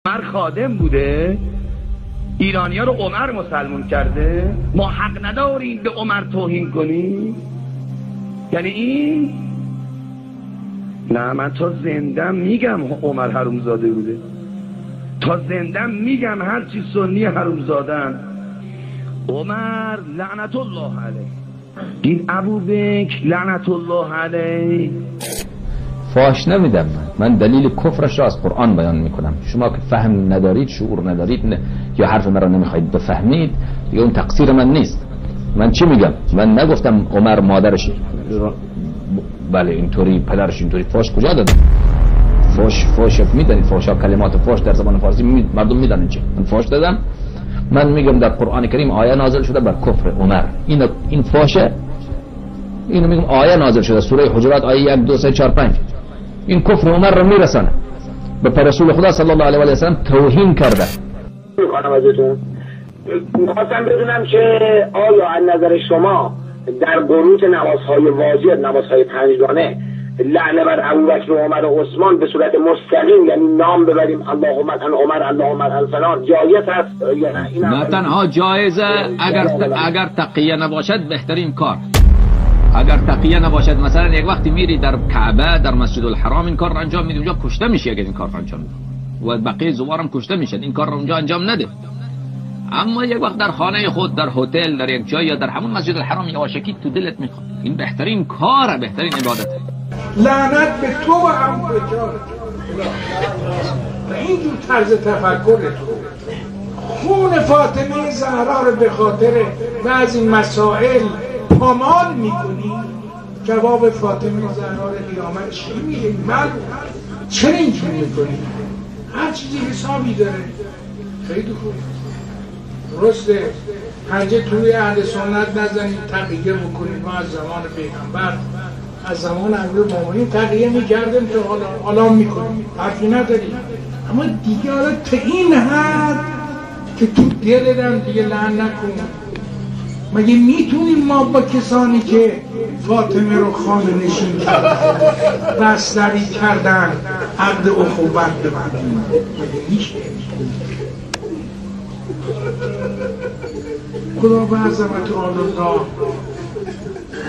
عمر خادم بوده، ایرانی‌ها رو عمر مسلمون کرده، ما حق نداریم به عمر توهین کنیم. یعنی این نه، من تا زندم میگم عمر حرومزاده بوده، تا زندم میگم هر چی سنی حرومزادن. عمر لعنت الله علیه، این ابوبکر لعنت الله علیه. فاش نمیدم، من دلیل کفرش را از قرآن بیان میکنم. شما که فهم ندارید، شعور ندارید، نه، یا حرف مرا نمیخواید بفهمید، دیگه اون تقصیر من نیست. من چی میگم؟ من نگفتم عمر مادرش بله اینطوری، پدرش اینطوری. فاش کجا دادم؟ فاش میدنید، فاشا کلمات فاش در زبان فارسی مردم میدانند چی. من فاش دادم؟ من میگم در قرآن کریم آیه نازل شده بر کفر عمر. این فاشه. اینو میگم آیه نازل شده، سوره حجرات آیه 1 2 3 4 5. این کفر عمر رو میرسانه به رسول خدا صلی الله علیه و سلم توهین کرده. میخوام ازتون میخواستم بدونم که آیا از نظر شما در قنوت نمازهای واجب، نمازهای پنجگانه، لعنه بر ابوبکر و عمر و عثمان به صورت مستقیم، یعنی نام ببریم اللهم عن عمر اللهم عن فلان، جایز است یا نه؟ این نه تنها جایزه، اگر تقیه نباشد بهترین کار. اگر تقیه نباشد، مثلا یک وقتی میری در کعبه، در مسجد الحرام این کار رو انجام میدی، اونجا کشته میشی اگر این کار رو انجام میدی، و بقیه زوارم کشته میشن، این کار رو اونجا انجام نده. اما یک وقت در خانه خود، در هتل، در یک جای یا در همون مسجد الحرام یواشکی تو دلت میخواد، این بهترین کاره، بهترین عبادته. لعنت به تو و ابوبکر و اینجور طرز تفکر تو. خون فاطمه زهرا رو به خاطر بعضی مسائل پامال میکنی. جواب فاطمه زهرا رو قیامت چی میده؟ من چرا اینجور میکنی؟ هر چیزی حسابی داره. خیلی خوب، درسته، پنجه توی اهل سنت نزنید، تقیه بکنید. ما از زمان پیغمبر، از زمان امیرالمومنین تقیه میکردیم تا حالا میکنیم، حرفی نداریم. اما دیگه حالا تا این حد که تو دلم دیگه لعن نکن. مگه میتونیم ما با کسانی که فاطمه رو خانه نشین کردن، بستری کردن، عقد اخوت ببندیم؟ مگه میشه؟ خدا به عظمت آن الله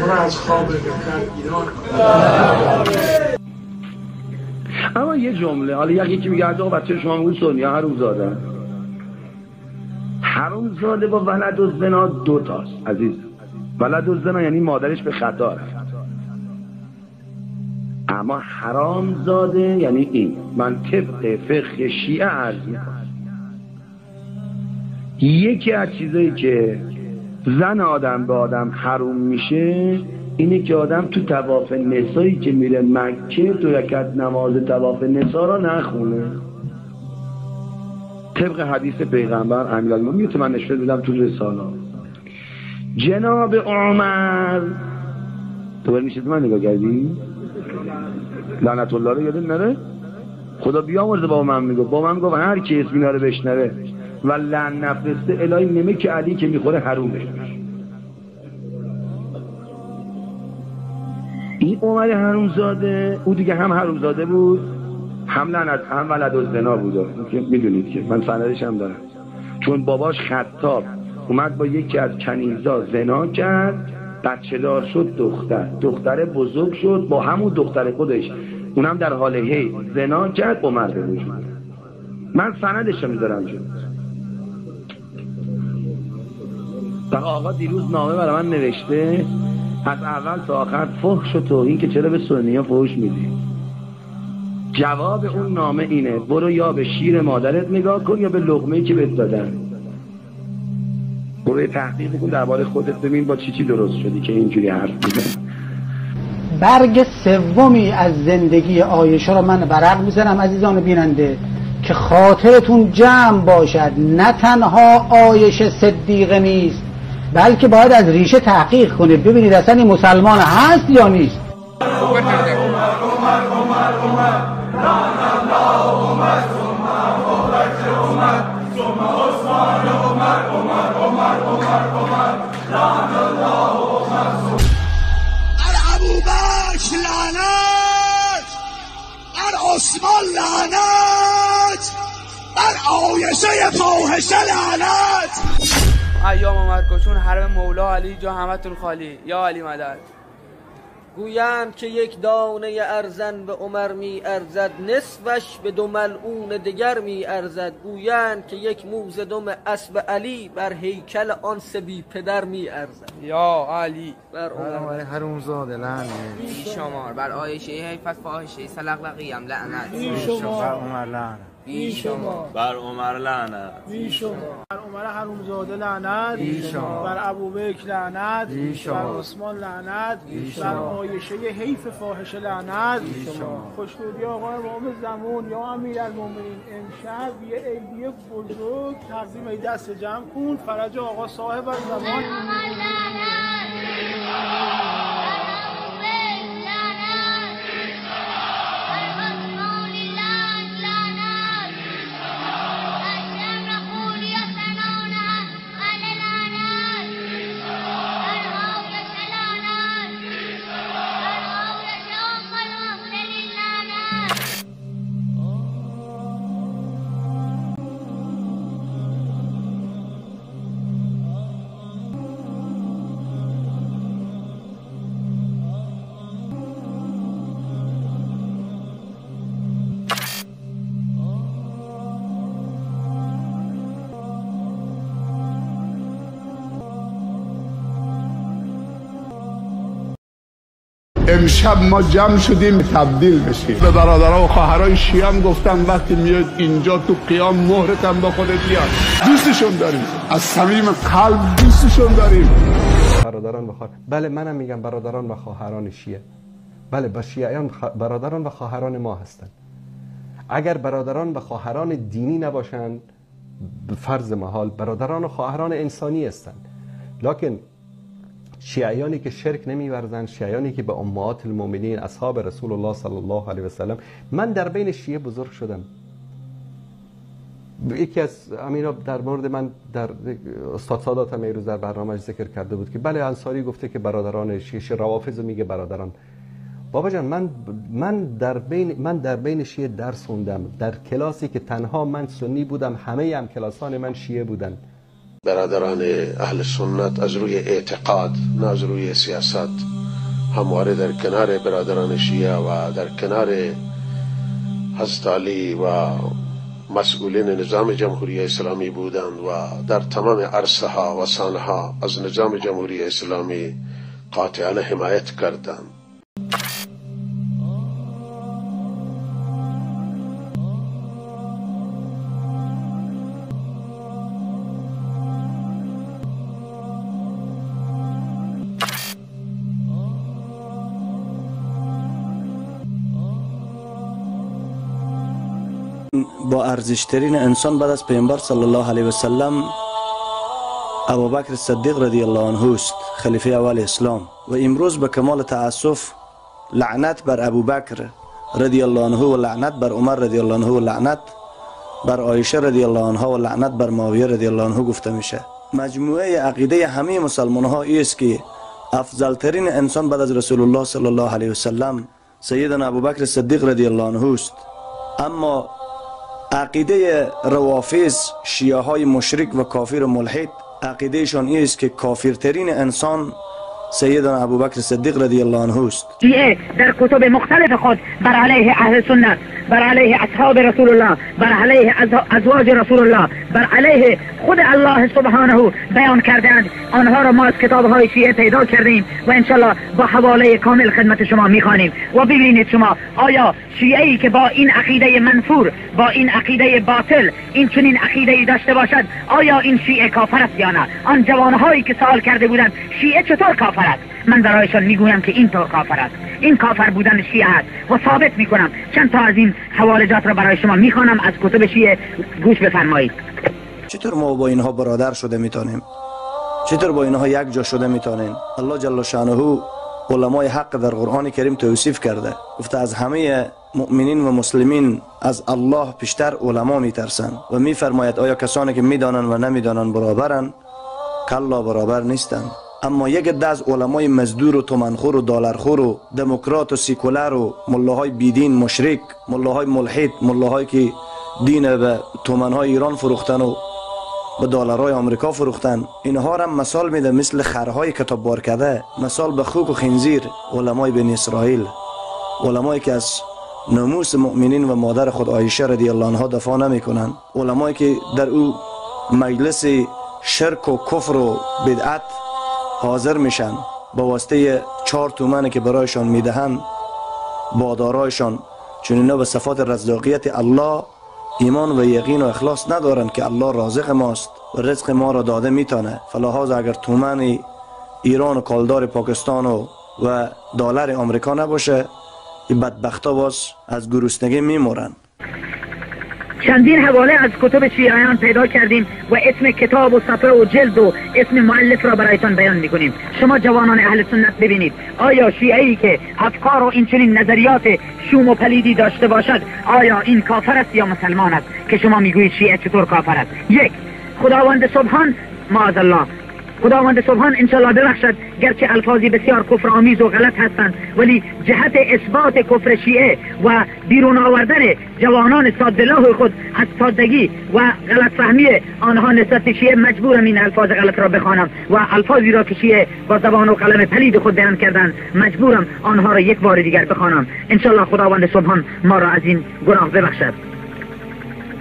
ما را از خواب غفلت بیدار کنه. اما یه جمله، حالا یکی میگه آقا بچه شما میگه سنی ها حرومزاده. حرومزاده با ولد و زنا دو تاست عزیز. ولد و زنا یعنی مادرش به خطا رفت، اما حرامزاده یعنی این. من طبق فقه شیعه عرض میکنم، یکی از چیزایی که زن آدم به آدم حروم میشه اینه که آدم تو طواف نسایی که میره مکه 2 رکعت نماز طواف نسا را نخونه. طبق حدیث پیغمبر امیرالمومنین که من نشون دادم تو رساله. جناب عمر تو بر میشه من نگاه کردی؟ لعنت الله رو یادت نره؟ خدا بیامرزه با من میگه، با من میگه هر کی اسم اینا رو بشنوه و لعن نفرسته الهی نمک علی که میخوره حرومش میشه. این عمر حرومزاده، او دیگه هم حرومزاده بود، هم لعنت، هم ولد و زنا بود. میدونید که من سندش هم دارم، چون باباش خطاب اومد با یکی از کنیزا زنا کرد، بچه دار شد، دختر بزرگ شد، با همون دختر خودش، اونم در حال حیض زنا کرد، عمر به وجود. من سندش رو میذارم. شد آقا دیروز نامه برای من نوشته، از اول تا آخر فحش و توهین که چرا به سنی‌ها فحش میدی. جواب اون نامه اینه: برو یا به شیر مادرت نگاه کن یا به لقمه‌ای که بهت دادن. برو تحقیق کن درباره خودت، ببین با چی چی درست شدی که اینجوری حرف میزنی. برگ سومی از زندگی عایشه رو من ورق میزنم عزیزان بیننده، که خاطرتون جمع باشد. نه تنها عایشه صدیقه نیست، بلکه باید از ریشه تحقیق کنید ببینید اصلا این مسلمان هست یا نیست. عثمان لعنت، بر عایشه فاحشه لعنت. ایام عمر چون حرم مولا علی جا همتون خالی، یا علی مدد. گویند که یک دانه ارزن به عمر می ارزد، نصفش به دو ملعون دگر می ارزد. گویند که یک موز دم اسب علی بر هیکل آن سه بی پدر می ارزد. یا علی بر عمر حرومزاده لعنت، بی شمار بر عایشه حیفت فاحشه سلقلقیم لعنت، بی شمار بر عمر لعنت، بی شمار بر عمر لعنت، بی شمار بر عمر حرومزاده لعنت، بر ابوبکر لعنت، بر عثمان لعنت، بر عایشه حیف فاحشه لعنت. خوشنودی آقای امام زمان یا امیرالمومنین، امشب یه عیدی بزرگ تقدیم دست جمع کن، فرج آقا صاحب الزمان. امشب ما جمع شدیم تبدیل بشیم. به برادرها و خواهرای شیعه هم گفتم وقتی میاد اینجا تو قیام مهرتم با خودت بیار. دوستشون داریم، از صمیم قلب دوستشون داریم. برادران و خواهر، بله منم میگم برادران و خواهران شیعه، بله با شیعیان برادران و خواهران ما هستند. اگر برادران و خواهران دینی نباشند، فرض محال برادران و خواهران انسانی هستند. لکن شیعیانی که شرک نمی‌ورزند، شیعیانی که به امهات المؤمنین اصحاب رسول الله صلی الله علیه و سلم، من در بین شیعه بزرگ شدم. یکی از امینا در مورد من در استاد سادات هم روز در برنامه‌اش ذکر کرده بود که بله انصاری گفته که برادران شیعه روافض میگه برادران. بابا جان من در بین شیعه درس خوندم، در کلاسی که تنها من سنی بودم، همه هم کلاسان من شیعه بودن. برادران اهل سنت از روی اعتقاد نه از روی سیاست همواره در کنار برادران شیعه و در کنار حضرت علی و مسئولین نظام جمهوری اسلامی بودند و در تمام عرصه ها و صحنه ها از نظام جمهوری اسلامی قاطعانه حمایت کردند. با ارزشترین انسان بعد از پیامبر صلی الله علیه و سلم ابوبکر صدیق رضی الله عنه است، خلیفه اول اسلام. و امروز به کمال تأسف لعنت بر ابوبکر رضی الله عنه و لعنت بر عمر رضی الله عنه و لعنت بر عایشه رضی الله عنها و لعنت بر معاویه رضی الله عنه گفته میشه. مجموعه عقیده همه مسلمان ها است که افضل ترین انسان بعد از رسول الله صلی الله علیه و سلم سیدنا ابوبکر صدیق رضی الله عنه است. اما عقیده روافض، شیعه های مشرک و کافر و ملحد، عقیدهشان این است که کافرترین انسان سیدنا ابوبکر صدیق رضی الله عنه است. شیعه در کتب مختلف خود بر علیه اهل سنت، بر علیه اصحاب رسول الله، بر علیه ازواج رسول الله، بر علیه خود الله سبحانه بیان کردند. آنها را ما از کتاب‌های شیعه پیدا کردیم و انشالله با حواله کامل خدمت شما میخوانیم و ببینید شما آیا شیعه‌ای که با این عقیده منفور، با این عقیده باطل، این چنین عقیده‌ای داشته باشد، آیا این شیعه کافر است یا نه؟ آن جوانهایی که سوال کرده بودند شیعه چطور کافر است، من برایشان میگویم که اینطور کافر است. این کافر بودن شیعه است و ثابت میکنم. چند تا از این حوالجات را برای شما میخوانم از کتب شیعه، گوش بفرمایید. چطور ما با اینها برادر شده میتونیم؟ چطور با اینها یک جا شده میتونیم؟ الله جل شانه علمای حق در قرآن کریم توصیف کرده، گفته از همه مؤمنین و مسلمین از الله بیشتر علما میترسن و میفرماید آیا کسانی که میدانند و نمیدانند برابرن؟ کلا، برابر نیستند. اما یک عده از علمای مزدور و تومنخور و دلارخور و دموکرات و سیکولر و ملاهای بیدین مشرک، ملاهای ملحد، ملاهایی که دین به تومنهای ایران فروختن و به دلارهای آمریکا فروختن. اینها را مثال میده مثل خرهای کتاب بار کرده، مثال به خوک و خنزیر. علمای بنی اسرائیل، علمایی که از ناموس مؤمنین و مادر خود عایشه رضی الله عنها دفاع نمیکنن، علمایی که در او مجلس شرک و کفر و بدعت حاضر میشن با واسطه 4 تومنی که برایشان میدهن بادارایشان، چون اینا به صفات رزاقیت الله ایمان و یقین و اخلاص ندارن که الله رازق ماست و رزق ما را داده میتونه. فلحاظ اگر تومن ایران و کالدار پاکستان و دلار آمریکا نباشه، این بدبختا باز از گرسنگی میمورن. چندین حواله از کتب شیعیان پیدا کردیم و اسم کتاب و صفحه و جلد و اسم مؤلف را برایتان بیان میکنیم. شما جوانان اهل سنت ببینید، آیا شیعه‌ای که افکار و اینچنین نظریات شوم و پلیدی داشته باشد، آیا این کافر است یا مسلمان است که شما میگویید شیعه چطور کافر است؟ یک، خداوند سبحان، معاذ الله، خداوند سبحان انشالله ببخشد، گرچه الفاظی بسیار کفرآمیز و غلط هستند، ولی جهت اثبات کفر شیعه و بیرون آوردن جوانان ساده‌لوح خود از سادگی و غلط فهمی آنها نسبت شیعه، مجبورم این الفاظ غلط را بخوانم و الفاظی را که شیعه با زبان و قلم پلید خود بیان کردند مجبورم آنها را یک بار دیگر بخوانم. انشالله خداوند سبحان ما را از این گناه ببخشد.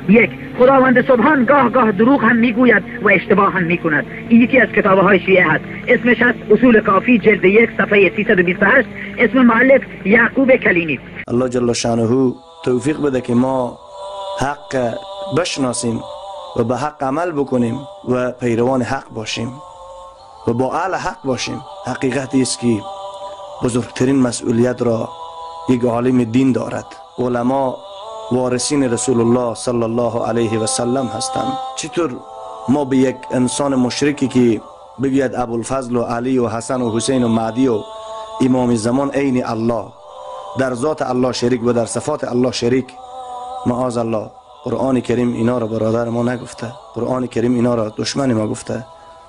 یک، خداوند سبحان گاه گاه دروغ هم میگوید و اشتباه هم میکند. این یکی از کتابهای شیعه هست، اسمش هست اصول کافی، جلد 1 صفحه 328، اسم مؤلف یعقوب کلینی. الله جل شانه توفیق بده که ما حق بشناسیم و به حق عمل بکنیم و پیروان حق باشیم و با اهل حق باشیم. حقیقت است که بزرگترین مسئولیت را یک عالم دین دارد. علما وارثین رسول الله صلی الله علیه و سلم هستند. چطور ما به یک انسان مشرکی که بگوید ابوالفضل و علی و حسن و حسین و مهدی و امام زمان عین الله، در ذات الله شریک و در صفات الله شریک، معاذ الله، قرآن کریم اینا را برادر ما نگفته، قرآن کریم اینا را دشمن ما گفته،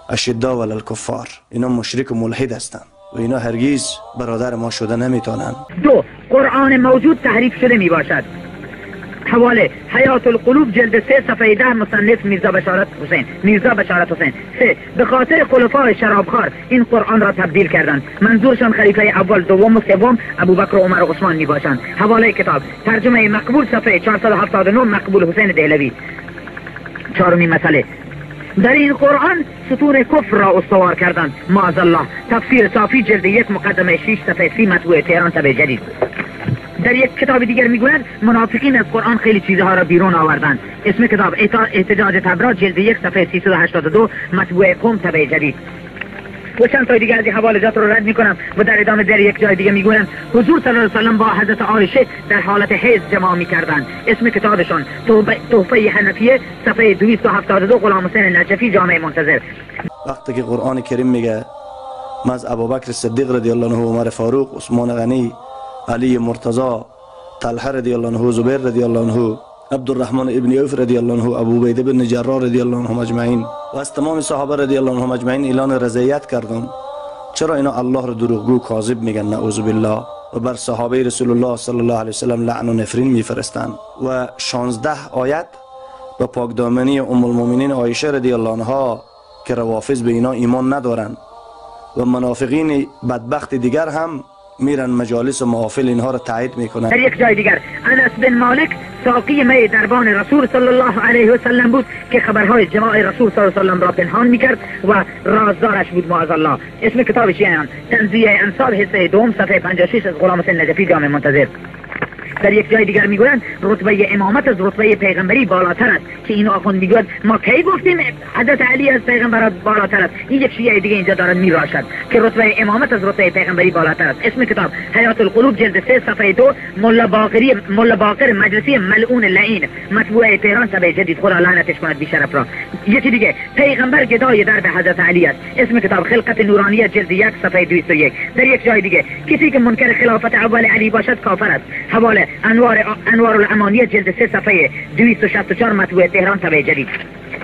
اشداء علی الکفار، اینا مشرک و ملحد هستند و اینا هرگز برادر ما شده نمیتونن. دو، قرآن موجود تحریف شده می باشد. حواله حیات القلوب جلد 3 صفحه 10، مصنف میرزا بشارت حسین، میرزا بشارت حسین. 3، به خاطر خلفای شرابخوار این قرآن را تبدیل کردند، منظورشان خلیفه اول، دوم و سوم ابوبکر و عمر و عثمان می باشند. حواله کتاب ترجمه مقبول صفحه 479، مقبول حسین دهلوی. چهارمین مسئله، در این قرآن ستون کفر را استوار کردند، معاذ الله. تفسیر صافی جلد 1 مقدمه 6 صفحه 30، مطبوع تهران، طبع جدید. در یک کتاب دیگر میگویند منافقین از قرآن خیلی چیزها را بیرون آوردند. اسم کتاب احتجاج تبرا جلد 1 صفحه 382، مطبوع قم، طبع جدید. و چند تا دیگر از این حوالجات رو رد میکنم و در ادامه در یک جای دیگه میگویند حضور صلی الله علیه و سلم با حضرت عایشه در حالت حیض جماع میکردند. اسم کتابشان تحفه حنفیه صفحه 272، غلام حسین نجفی، جامعه منتظر. وقتی که قرآن کریم میگه من از ابوبکر صدیق رضی الله عنه، عمر فاروق، عثمان غنی، علی مرتضی، طلحه رضی الله عنه، زبیر رضی الله عنه، عبدالرحمن ابن عوف رضی الله عنه، ابو عبیده بن جراح رضی الله عنهم اجمعین و از تمام صحابه رضی الله عنهم اجمعین اعلان رضایت کردم. چرا اینا الله را دروغگو کاذب میگن نعوذ بالله و بر صحابه رسول الله صلی الله علیه وسلم لعن و نفرین میفرستند؟ و 16 آیت به پاکدامنی ام المؤمنین عایشه رضی الله عنها که روافض به اینا ایمان ندارند و منافقین بدبخت دیگر هم میرن مجالس و محافل اینها را تایید میکنن. در یک جای دیگر انس بن مالک ساقی می دربان رسول صلی الله علیه و سلم بود که خبرهای جماع رسول صلی الله علیه و سلم را پنهان میکرد و رازدارش بود، معاذ الله. اسم کتاب شیعیان تنزیه انصار حصه دوم صفحه 56 از غلام حسین نجفی، جامع منتظر. در یک جای دیگر میگویند رتبه امامت از رتبه پیغمبری بالاتر است، که این آخوند میگوید ما کی گفتیم حضرت علی از پیغمبرات بالاتر است؟ این یک شیعه دیگه اینجا دارد میراشد که رتبه امامت از رتبه پیغمبری بالاتر است. اسم کتاب حیات القلوب جلد 3 صفحه 2، ملا باقر مجلسی ملعون لعین، مطبوعه تهران، طبع جدید. خدا لعنتش کند بی‌شرف را. یکی دیگه پیغمبر گدای درب حضرت علی است. اسم کتاب خلقت نورانیه جلد 1 صفحه 201. در یک جای دیگه کسی که منکر خلافت اول علی باشد کافر است. حواله انوار الامانیه جلد 3 صفحه 264، مطبوع تهران، طبع جدید.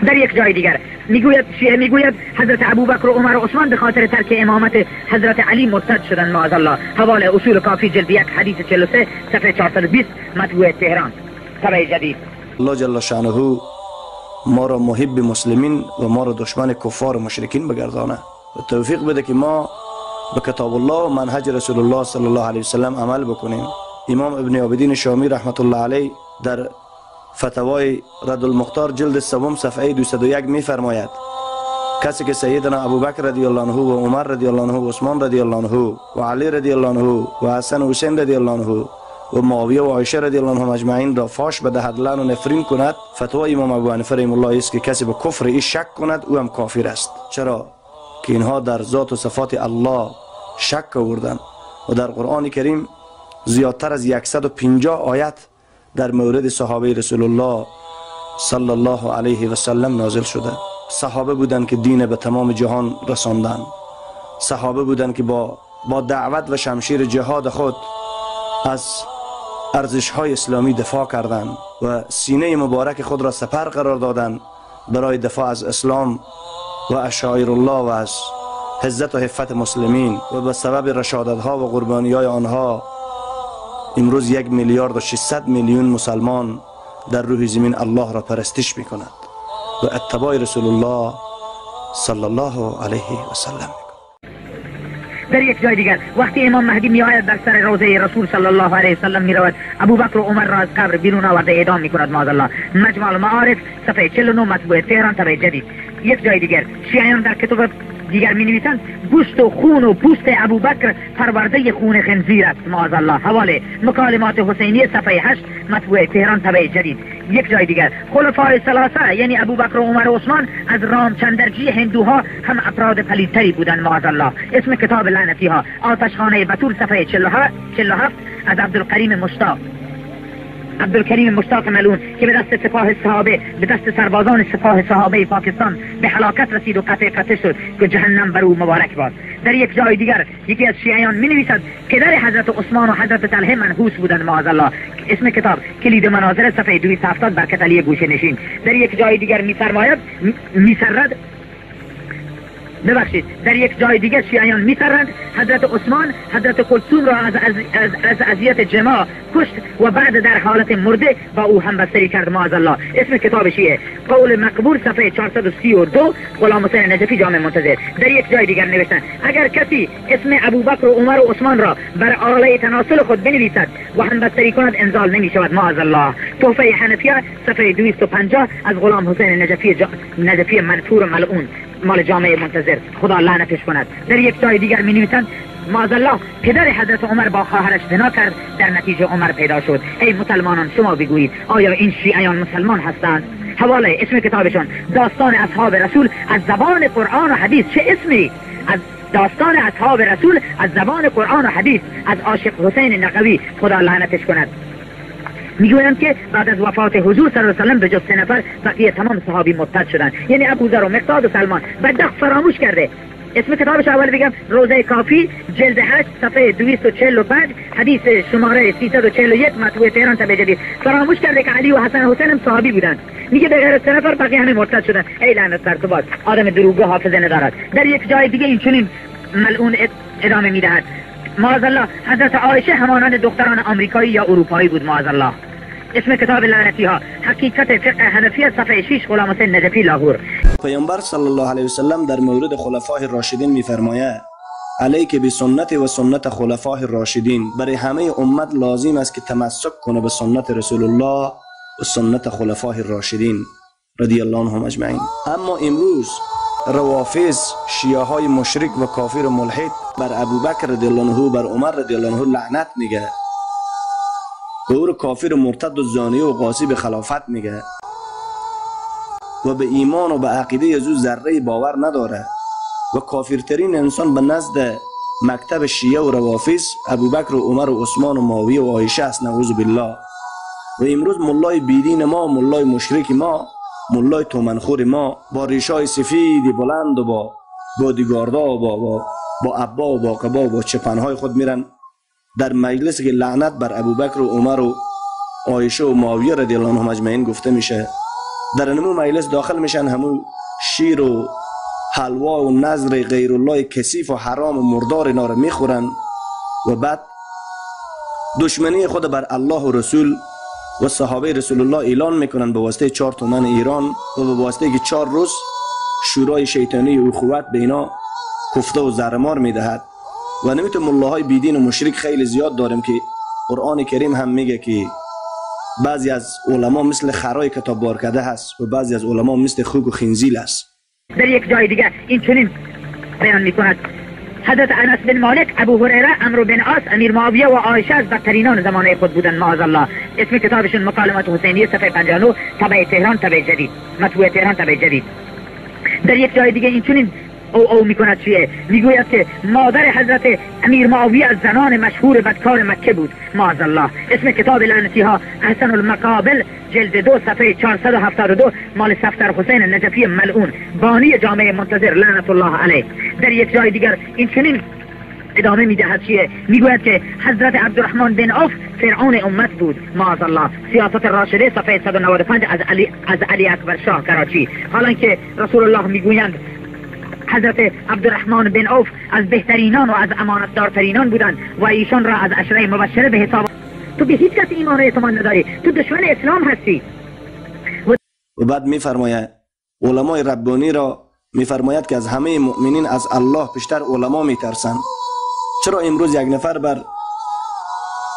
در یک جای دیگر میگوید شیعه میگوید حضرت ابوبکر و عمر و عثمان به خاطر ترک امامت حضرت علی مرتد شدند، معاذ الله. حواله اصول کافی جلد 1 حدیث 43 صفحه 420، مطبوع تهران، طبع جدید. الله جل شانه ما را محب مسلمین و ما را دشمن کفار و مشرکین بگردانه و توفیق بده که ما به کتاب الله و منهج رسول الله صلی الله علیه وسلم عمل بکنیم. امام ابن عابدین شامی رحمت الله علیه در فتوای رد المختار جلد سوم صفحه 201 میفرماید کسی که سیدنا ابوبکر رضی الله عنه و عمر رضی الله عنه و عثمان رضی الله عنه و علی رضی الله عنه و حسن و حسین رضی الله عنه و معاویه و عایشه رضی الله عنهم اجمعین را فاش بدهد، لعن و نفرین کند، فتوای امام ابو حنیفه رحمه الله است که کسی به کفر ای شک کند او هم کافر است. چرا که اینها در ذات و صفات الله شک آوردند و در قرآن کریم زیادتر از 150 آیت در مورد صحابه رسول الله صلی الله علیه و سلم نازل شده. صحابه بودند که دین به تمام جهان رساندند، صحابه بودند که با دعوت و شمشیر جهاد خود از ارزش‌های اسلامی دفاع کردند و سینه مبارک خود را سپر قرار دادند برای دفاع از اسلام و اشاعر الله و از عزت و حفت مسلمین، و به سبب رشادت‌ها و قربانی‌های آنها امروز 1,600,000,000 مسلمان در روح زمین الله را پرستش می‌کند و اتباع رسول الله صلی الله علیه و سلم. در یک جای دیگر وقتی امام مهدی می آید بر سر روضه رسول صلی الله علیه وسلم می رود، ابوبکر و عمر را از قبر بیرون آورده اعدام می کند معاذ الله. مجمع المعارف صفحه 49 مطبوعه تهران طبعه جدید. یک جای دیگر شیعیان در کتب دیگر می نویسند گوشت و خون و پوست ابوبکر پرورده خون خنزیر است معاذ الله. حواله مکالمات حسینی صفحه 8 مطبوعه تهران طبعه جدید. یک جای دیگر خلفای ثلاثه یعنی ابوبکر و عمر و عثمان از رامچندرجی هندوها هم افراد پلیدتری بودند معاذ الله. اسم کتاب لعنتی ها آتشخانه بتول صفحه 47 از عبدالکریم مشتاق، عبدالکریم مشتاق ملون که به دست سپاه صحابه، به دست سربازان سپاه صحابه پاکستان به هلاکت رسید و قطع قطع شد که جهنم بر او مبارک باد. در یک جای دیگر یکی از شیعیان می نویسد پدر حضرت عثمان و حضرت طلحه منحوس بودند معاذ الله. اسم کتاب کلید مناظر صفحه 270 برکت علی گوشه نشین. در یک جای دیگر می‌فرماید می‌سرد ببخشید در یک جای دیگر شیعیان می‌سرند حضرت عثمان حضرت کلثوم را از اذیت جماع کشت و بعد در حالت مرده با او همبستری کرد معاذ الله. اسم کتاب شیعه قول مقبول صفحه 432 غلام حسین نجفی جامع منتظر. در یک جای دیگر نوشتن اگر کسی اسم ابوبکر و عمر و عثمان را بر آله تناسل خود بنویسد و همبستری کند انزال نمی‌شود معاذ الله. تحفه حنفیه صفحه 250 از غلام حسین نجفی منفور و ملعون مال جامعه منتظر، خدا لعنتش کند. در یک جای دیگر می نویسند معاذ الله پدر حضرت عمر با خواهرش زنا کرد، در نتیجه عمر پیدا شد. ای مسلمانان شما بگویید آیا این شیعیان مسلمان هستند؟ حواله اسم کتابشان داستان اصحاب رسول از زبان قرآن و حدیث. چه اسمی؟ از داستان اصحاب رسول از زبان قرآن و حدیث از عاشق حسین نقوی، خدا لعنتش کند. میگویند که بعد از وفات حضور صلی الله علیه و سلم به جز 3 نفر بقیه تمام صحابی مرتد شدند، یعنی ابوذر و مقداد و سلمان. بدبخت فراموش کرده. اسم کتابش اول بگم روضه کافی جلد 8 صفحه 245 حدیث شماره 341 مطبوع تهران طبع جدید. فراموش کرده که علی و حسن و حسین هم صحابی بودند. میگه به غیر از 3 نفر بقیه همه مرتد شدند. ای لعنت بر تو باد، آدم دروغگو حافظه ندارد. در یک جای دیگه این چنین ملعون ادامه میدهد معاذ الله حضرت عایشه همانند دختران آمریکایی یا اروپایی بود معاذ الله. اسم کتاب لعنتی ها حقیقت فقه حنفی صفحه 6 غلام حسین نجفی لاهور. پیامبر صلی الله علیه وسلم در مورد خلفای راشدین میفرماید علیک بسنت و سنت خلفای راشدین. برای همه امت لازم است که تمسک کنه به سنت رسول الله و سنت خلفای راشدین رضی الله عنهم اجمعین. اما امروز روافض، شیعه های مشرک و کافر و ملحد بر ابوبکر رضی الله عنه، بر عمر رضی الله عنه لعنت میگه، به او رو کافر و مرتد و زانی و غاصب خلافت میگه و به ایمان و به عقیده از او ذره باور نداره و کافرترین انسان به نزد مکتب شیعه و روافض ابوبکر و عمر و عثمان و معاویه و عایشه است، نعوذ بالله. و امروز ملای بیدین ما، ملای مشرک ما، ملای تومنخور ما با ریشای سفید بلند و با بادیگاردا و با عبا و با قبا و با چپنهای خود میرن در مجلس که لعنت بر ابوبکر و عمر و عایشه و معاویه رضی الله عنهم اجمعین گفته میشه، در نمو مجلس داخل میشن، همو شیر و حلوا و نذر غیر الله کثیف و حرام و مردار اینا رو میخورن و بعد دشمنی خود بر الله و رسول و صحابه رسول الله اعلان میکنن به واسطه 4 تومن ایران و به واسطه که 4 روز شورای شیطانی و اخوت به اینا کفته و زرمار میدهد. و نمیتون ملاهای بیدین و مشرک خیلی زیاد داریم که قرآن کریم هم میگه که بعضی از علما مثل خرای کتاب بار کرده هست و بعضی از علما مثل خوک و خنزیل است. در یک جای دیگه این چنین بیان میکند: حضرت انس بن مالک، ابو هریره، عمرو بن عاص، امیر معاویه و عایشه از بدترینان زمانه خود بودند، معاذ الله. اسم کتابشون مکالمات حسینیه، صفحه 59، طبع تهران، طبع جدید، مطبوع تهران، طبع جدید. در یک جای دیگه این چنین او میکند چیه؟ میگوید که مادر حضرت امیر معاویه از زنان مشهور بدکار مکه بود، معاذ الله. اسم کتاب لعنتی ها احسن المقابل، جلد 2، صفحه 472، مال صفدر حسین نجفی ملعون، بانی جامعه منتظر لعنت الله علیه. در یک جای دیگر این چنین ادامه میدهد چیه؟ میگوید که حضرت عبدالرحمن بن عوف فرعون امت بود، معاذ الله. سیاست راشده، صفحه 195، از علی اکبر شاه کراچی. حالا که رسول الله میگویند حضرت عبدالرحمن بن عوف از بهترینان و از امانتدارترینان بودند و ایشان را از عشره مبشره به حساب. تو به هیچ کس ایمان و اعتماد نداری، تو دشمن اسلام هستی. و بعد میفرماید علمای ربانی را میفرماید که از همه مؤمنین از الله بیشتر علما میترسند. چرا امروز یک نفر بر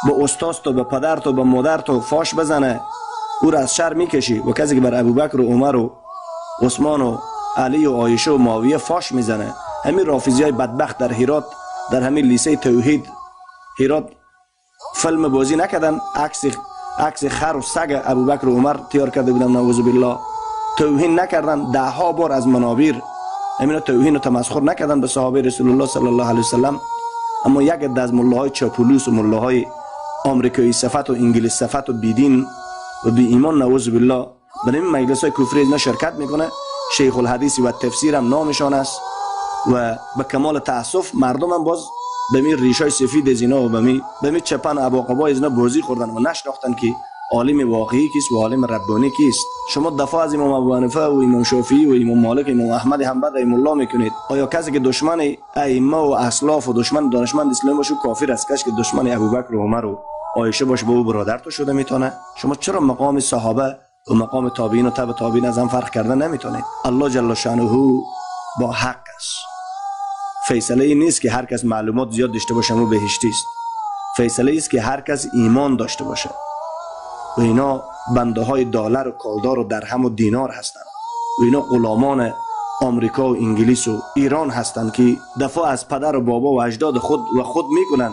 به استاد تو، به پدر تو، به مادر تو فاش بزنه او را از شر میکشی، و کسی که بر ابوبکر و عمر و عثمان و علی و عایشه و معاویه فاش میزنه، همین رافضی های بدبخت در هرات، در همین لیسه توحید هرات فیلم بازی نکردن، عکس خر و سگ ابوبکر و عمر تیار کرده بودن، نعوذ بالله. توهین نکردن، ده ها بار از منابر همینا توهین و تمسخر نکردن به صحابه رسول الله صلی الله علیه وسلم. اما یک عده از ملاهای چاپولوس و ملاهای آمریکایی صفت و انگلیس صفت و بیدین و بی ایمان نعوذ بالله به این مجلس های کفری اینا شرکت میکنه. شیخ الحدیث و تفسیر هم نامشان است و به کمال تاسف مردم هم باز به می ریشای سفید از اینا و به می چپن اباقبای از اینا بازی خوردن و نشناختن که عالم واقعی کیست و عالم ربانی کیست. شما دفاع از امام ابو حنیفه و امام شافعی و امام مالک و امام احمد حنبل رحم الله میکنید. آیا کسی که دشمن ائمه و اسلاف و دشمن دانشمند اسلام باشه کافر است؟ کسی که دشمن ابوبکر و عمر و عایشه باشه با او برادر تو شده میتونه؟ شما چرا مقام صحابه و مقام تابعین و تبع تابعین از هم فرق کردن نمیتونید؟ الله جل شانه با حق است. فیصله این نیست که هر کس معلومات زیاد داشته باشه او بهشتی است. فیصله است که هر کس ایمان داشته باشه. و اینا بنده های دلار و کالدار و درهم و دینار هستند و اینا غلامان آمریکا و انگلیس و ایران هستند که دفاع از پدر و بابا و اجداد خود و خود میکنن،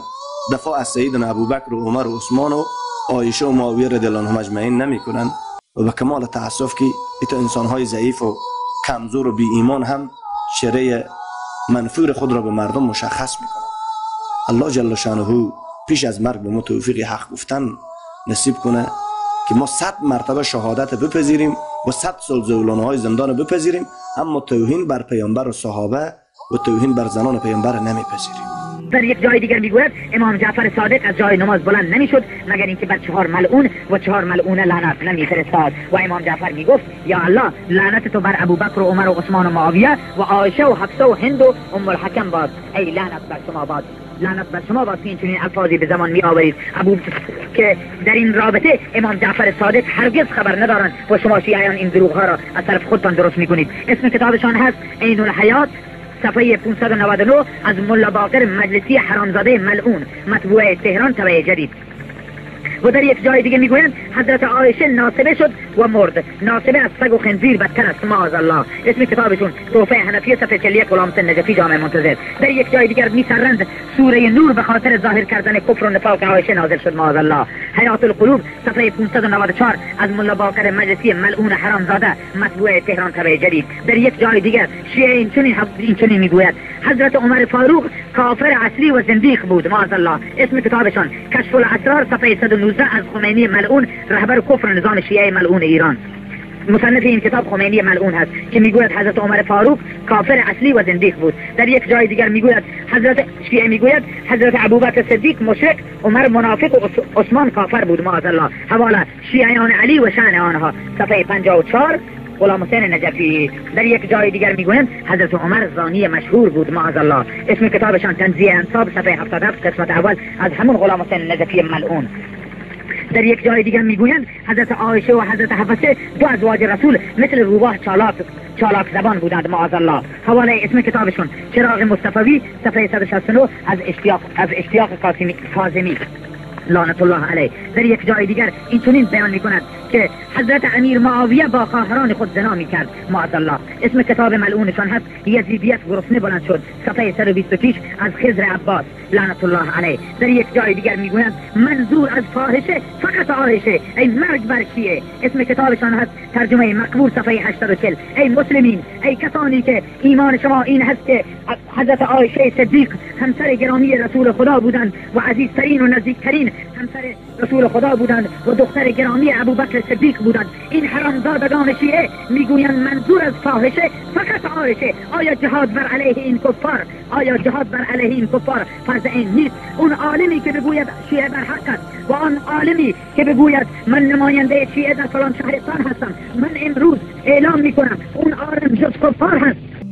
دفاع از سیدنا ابوبکر و عمر و عثمان و عایشه و معاویه رضی الله عنهم اجمعین نمیکنن. و به کمال تاسف که ایتا انسان های ضعیف و کمزور و بی ایمان هم چهره منفور خود را به مردم مشخص میکنن. الله جل شانه پیش از مرگ به ما توفیق حق گفتن نصیب کنه که ما 100 مرتبه شهادت بپذیریم و 100 سال زولانه های زندان بپذیریم، اما توهین بر پیامبر و صحابه و توهین بر زنان پیامبر نمیپذیریم. در یک جای دیگر میگوید امام جعفر صادق از جای نماز بلند نمیشد مگر اینکه بر 4 ملعون و 4 ملعونه لعنت نمیفرستاد. و امام جعفر میگفت یا الله لعنت تو بر ابوبکر و عمر و عثمان و معاویه و عایشه و حفصه و هند و ام الحکم باد، ای لعنت بر شما باد، لعنت بر شما باد که این چنین الفاظی به زمان می آورید. ابو که در این رابطه امام جعفر صادق هرگز خبر ندارند و شما شیعیان این دروغ ها را از طرف خودتان درست میکنید. اسم کتابشان هست عین الحیات، صفحه 599، از ملا باقر مجلسی حرامزاده ملعون، مطبوعه تهران، طبعه جدید. و در یک جای دیگه میگویند حضرت عایشه ناصبه شد و مرد، ناصبه از سگ و خنزیر بدتر است، معاذ الله. اسم کتابشون تحفه حنفیه، صفحه 41، غلام نجفی، جامع منتظر. در یک جای دیگر میسرند سوره نور به خاطر ظاهر کردن کفر و نفاق عایشه نازل شد، معاذ الله. حیات القلوب، صفحه 594، از ملا باقر مجلسی ملعون حرامزاده، مطبوعه تهران، طبعه جدید. در یک جای دیگر شیعه این چنین میگوید حضرت عمر فاروق کافر اصلی و زندیق بود، معاذ الله. اسم کتابشان کشف الاسرار، صفحه 119، از خمینی ملعون، رهبر کفر نظام شیعه ملعون ایران. مصنف این کتاب خمینی ملعون هست که میگوید حضرت عمر فاروق کافر اصلی و زندیق بود. در یک جای دیگر میگوید حضرت شیعه میگوید حضرت ابوبکر صدیق مشرک، عمر منافق و عثمان کافر بود، معاذ الله. حواله شیعیان علی و شأن آنها، صفحه 54، غلام حسین نجفی. در یک جای دیگر میگویند حضرت عمر زانی مشهور بود، معاذ الله. اسم کتابشان تنزیه انصاب، صفحه 77، قسمت اول، از همون غلام حسین نجفی ملعون. در یک جای دیگر میگویند حضرت عایشه و حضرت حفصه دو ازواج رسول مثل روباه چالاک زبان بودند، معاذ الله. حواله اسم کتابشون چراغ مصطفوی صفحه 169 از اشتیاق کاظمی لعنت الله علیه. در یک جای دیگر این چنین بیان میکند که حضرت امیر معاویه با خواهران خود زنا میکرد، معاذ الله. اسم کتاب ملعونشان هست یزیدیت گرسنه بلند شد، صفحه 126 از خضر عباس لعنت الله علیه. در یک جای دیگر میگویند منظور از فاحشه فقط عایشه، ای مرگ بر شیعه. اسم کتابشان هست ترجمه مقبول صفحه 840. ای مسلمین، ای کسانی که ایمان شما این هست که حضرت عایشه صدیق همسر گرامی رسول خدا بودند و عزیزترین و نزدیکترین همسر رسول خدا بودند و دختر گرامی ابوبکر صدیق بودند، این حرامزادگان شیعه میگویند منظور از فاحشه فقط عایشه. آیا جهاد بر علیه این کفار، آیا جهاد بر علیه این کفار فرض عین نیست؟ اون عالمی که بگوید شیعه بر حق است و آن عالمی که بگوید من نماینده شیعه در فلان شهرستان هستم، من امروز اعلام میکنم اون عالم جز کفار هست.